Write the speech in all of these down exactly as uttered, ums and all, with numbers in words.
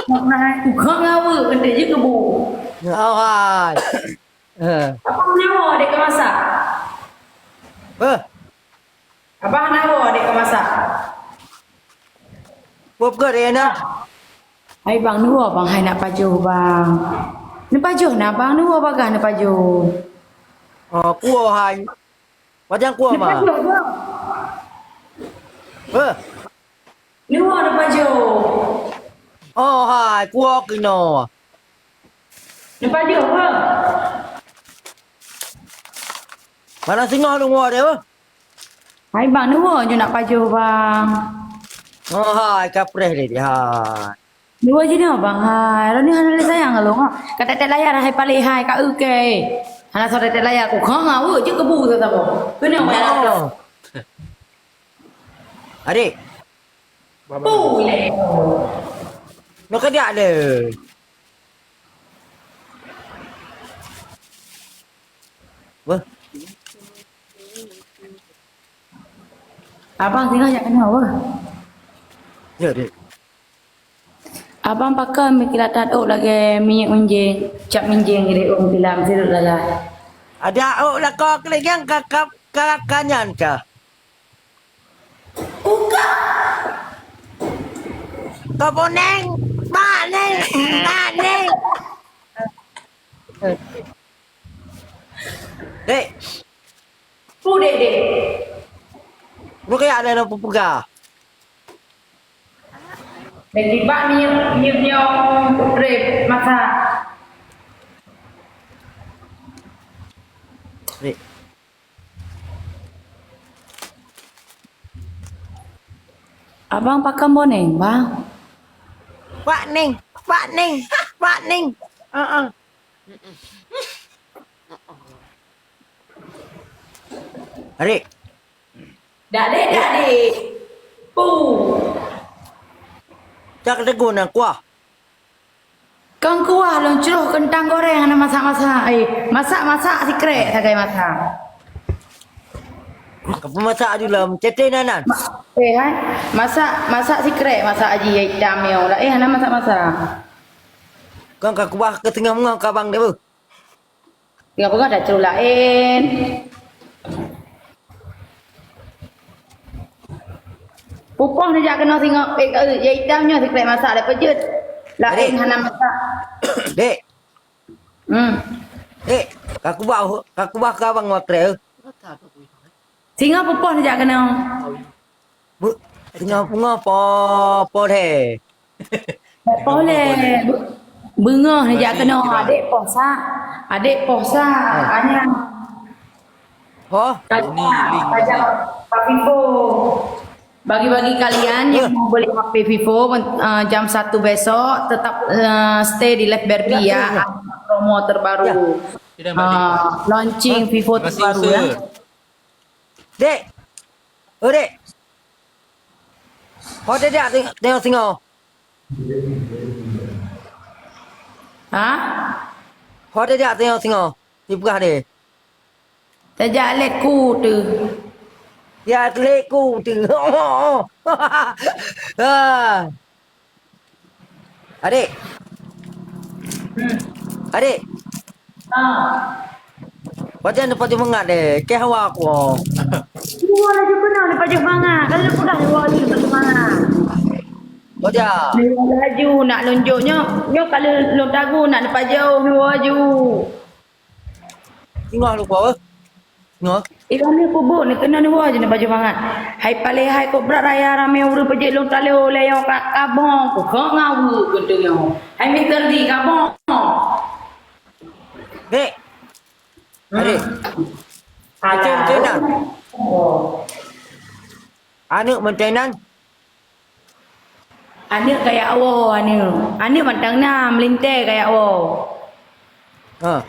Nah, ukhok ngaweuk keuntèe jih keubu. Oh, hai. Eh. Apa meunyoe dek ka masak? Eh. Abang na woe dek ka masak. Peue peugah deh na? Hai bang, neuwoe bang, hai nak pajoh bang. Neupajoh na bang, neuwoe bagah neupajoh. Oh, kuwoe hai. Pajan kuwoe ma? Neupajoh bang. Eh. Neuwoe neupajoh. Oh hai, kuwoe keunoe. Neupajoh bang. Mana singoh neuwoe deh? Hai bang, neuwoe nyoe nak pajoh bang. Oh hai, kapreh deh hai. Neuwoe jinoe bang hai. Lôn ni hana lé sayang lôn. Ka tet-tet layar hai paléh hai ka eu kèe. Hana soe tet-tet layar ku kha ngaweuk jeuet keubu saboh. Keunoe bang. Oh. Adik. Puih lé. Nyoe keudiak deh. Wah. Abang singoh jak keunoe wah. Ya, dek. Abang pakon meukilat that ôk lagèe minyeuk minjeng, cap minjeng jih ôk meukilat meusidok lalai. Ada ôk lakoe keulinyang ka, ka, ka, ka nyan ka. Uka. Ka boneng, bak neng, bak neng. Dek. Pu dek dek. Lu kaya ada nak peugah. Lagi bak minyeuk, minyeuk nyoe rep masa. Dek. Abang pakon boneng, bang? Pak Ning, Pak Ning, Pak Ning. Heeh. Adik. Dak dek, dak dek. Pu. Cak tegun kuah. Kang kuah lôn cloh keuntang goreng hana masak-masak. Eh, masak-masak sikrek sagai masak. Ka peumasak di lom, ceté nanan. Ma-, eh, hai. Masak, masak sikrek, masak aji itam nyoe. Eh, hana masak-masak. Kang ka kuah keu teungoh meungoh ka bang deh. Singoh peugah dah ceuruh laén. Pupoh neujak keunoe singoh, eh, eh, ya itam nyoe sikrek masak dah peujeuet. Laén hana masak. Dek. Hmm. Dek, ka kubah, ka kubah ka bang makrel. Singoh pupoh neujak keunoe. Bu, singoh pungoh po, po lhèe. Po lhèe. Beungoh neujak keunoe, adek poh sa. Adek poh sa. Anyang. Ho? Tajak, tajak, Pak Vivo. Bagi-bagi kalian yang mau beli H P Vivo, eh, jam satu besok, tetap, eh, stay di live Barbie ya. Promo terbaru. Ah, launching Vivo terbaru ya. Dek. Oh, dek. Ho teudiak teng-, teungoh singoh. Ha? Ho teudiak teungoh singoh. Dipeugah deh. Tajak lé ku tu. Ya, lé ku tu. Ha. Adik. Hmm. Adik. Ha. Pajan neupajoh mangat deh, keu hawa aku. Dua laju keunoe neupajoh mangat. Kalau peugah dua laju neupajoh mangat. Pajan. Dua laju nak lonjok nyoe. Nyoe kalau lôn tagu nak neupajoh dua laju. Singoh lupa, eh. Singoh. Iwan ni kubuk ni kena ni wah je ni baju mangat. Hai paleh hai kok brat raya ramé ureueng peujiek lôn taloe lé nyoe ka kabong ku kok ngawu keudeung nyoe. Hai Mister D kabong. Dek. Adik. Macam, macam mana? Oh. Aneuk meuntainan. Aneuk kayak woe aneuk. Aneuk mantong na meulintèe kayak woe. Ha.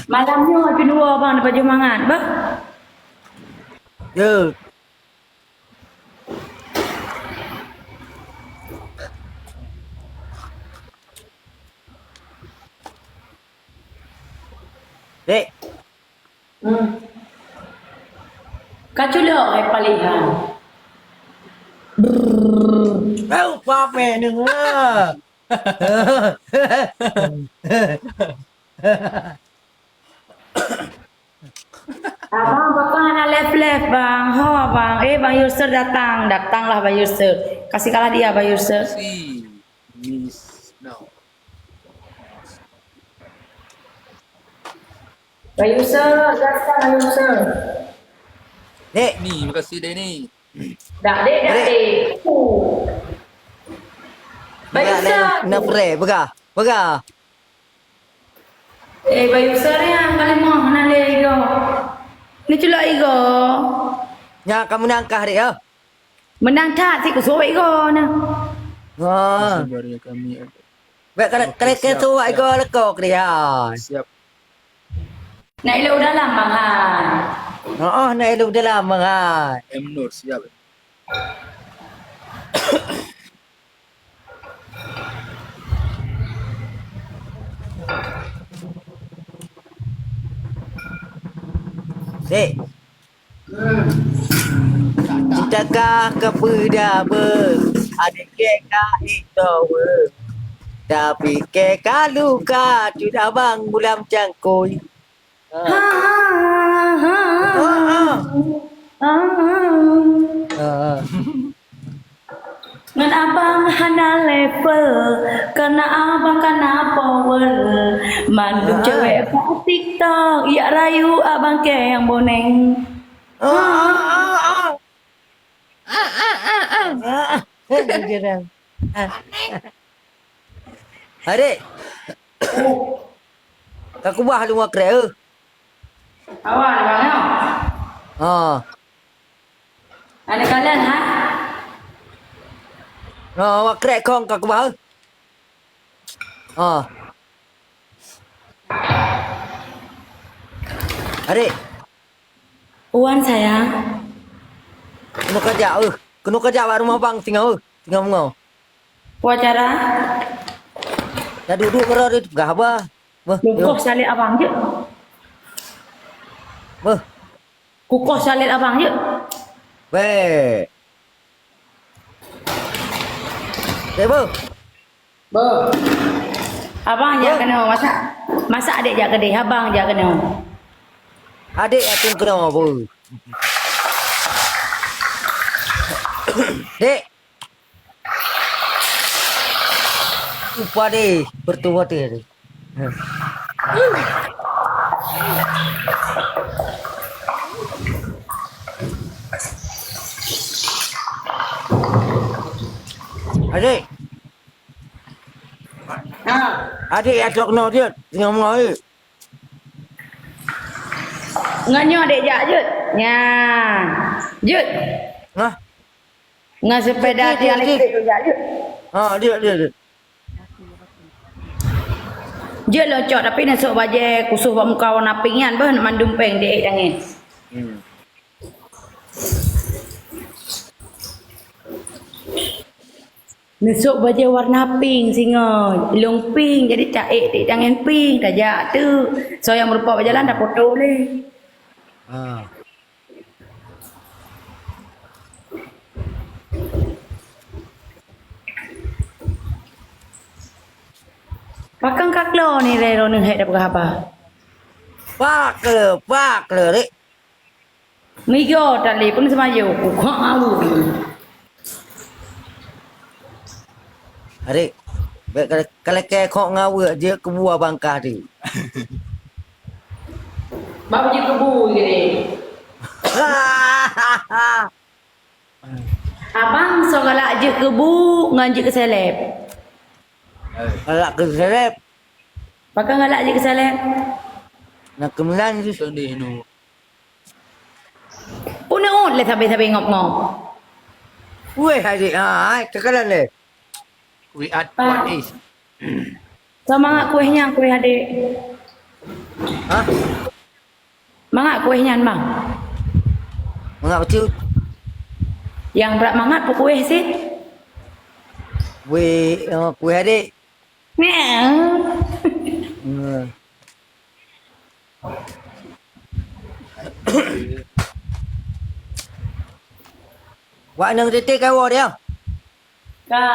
Malam nyoe aju dua bang dapat jeuh mangat, bah. Ya. Dek. Hmm. Ka culok hai palihan. Brrrr. Au, pape deungoe. Abang, pakon hana lef-lef, Bang? Ho, Abang. Eh, Bang Yusuf datang. Datanglah Bang Yusuf. Kasih kalah dia, Bang Yusuf. Si Miss now. Bang Yusuf, gaskan Bang Yusuf. Dek. Ni, makasih, Dek, ni. Dak, Dek, dak, Dek. Dek. Uh. Bang Yusuf. Nak, nak, nak pray, peugah. Peugah. Eh, Bang Yusuf, ni, ah, paling moh, nak lé igo. Ni culok igo. Nyan ka meunang kah, Dek, ya? Meunang that, si kusuek igo na. Ha. Sabar ya kami. Bèk kala-, kalakèe suwak igo leuko krian. Siap. Na ilôk dalam, Bang Hai. Heeh, na ilôk dalam, Bang Hai. M Nur, siap. Dek. Cinta kah ka peudabeueng, aneuk kèe ka intoweue. Tapi kèe ka luka, cut abang bulam cangkôi. Ha. Ha, ha, ha. Ha, ha. Ha, ha. Ngon abang hana level, karena abang kana power. Mandum cewek bak TikTok, yak rayu abang kèe nyang boneng. Ah, ah, ah, ah. Ah, ah, ah, ah. Ah, ah. Adik. Ka kubah lôn wakrek, eh. Awak, abang, ya? Ha. Ada kalian, ha? Ha, wakrek kong ka kubah, eh. Ha. Adik. Wan, sayang. Keunoe kajak, eh. Keunoe kajak bak rumoh bang singoh, eh. Singoh meungoh. Peue cara? Dah duek-duek keudroe di peugah haba. Beuh, kukoh saleb abang jeuet. Beuh. Kukoh saleb abang jeuet. Bèk. Bèk, beuh. Beuh. Abang jak keunoe, masak, masak adék jak keudéh, abang jak keunoe. Adék jak keunoe, beuh. Dek. Upah deh, bertuah deh. Adék. Ha. Adék jak trok keunoe jeuet, singoh meungoh jeuet. Ngon nyoe adék jak jeuet. Nyan. Jeuet. Hah? Ngon sepeda tiang listrik jak jeuet. Ha, jeuet, jeuet, jeuet. Jeuet lôn cok, tapi neusok bajèe kusoh bak muka warna pink nyan beuh, mandum pink di ék tangen. Hmm. Neusok bajèe warna pink singoh, ilong pink, jadi taék di tangen pink, tajak teuk. Soe nyang meurumpok bak jalan tapoto lé. Ha. Pakon ka klo ni lé droeneuh hék tapeugah haba? Pak le, pak le, Rik. Migo tali pun seumayo, ku khok aweuek. Adik, bèk ka-, ka lakèe khok ngon aweuek jeuet keubu abang kah di. Bak jeuet keubu gini. Abang soe galak jeuet keubu ngon jeuet keu seleb? Galak keu seleb. Pakon galak jeuet keu seleb? Na keumeunang jih. Teuh deh nu. Uneut lé sabe-sabe ngop-ngop. Weh, adik, ha, ai, keukalan lé. We are Pa. What is? Sama mangat kueh nyan, kueh adek. Hah? Mangat kueh nyan, Bang. Mangat bacut. Nyang brat mangat peukueh sit. Kueh, eh, kueh adek. Nah. Hmm. Wak nang tete kawo dia. Ka.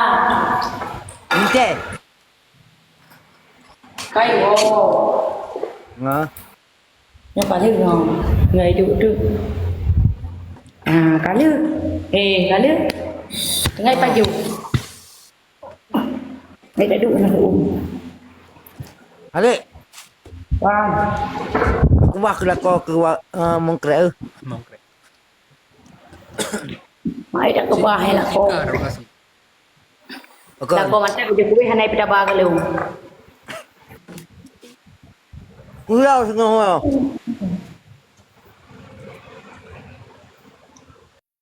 Ente. Kai wo. Nga. Nyoe ka lheueh nyoe. Ngai duek-duek. Ah, ka lheueh. Eh, ka lheueh. Ngai pajoh. Ngai dak duek na um. Alek, Wan. aku bah keu lakoe keu wa- uh, mongkrek eh. Mongkrek. Mai dak keubah hai lakoe. Terima kasih. Okey. Lakoe mantap je kueh hana peutaba ka lom. Kulau singoh.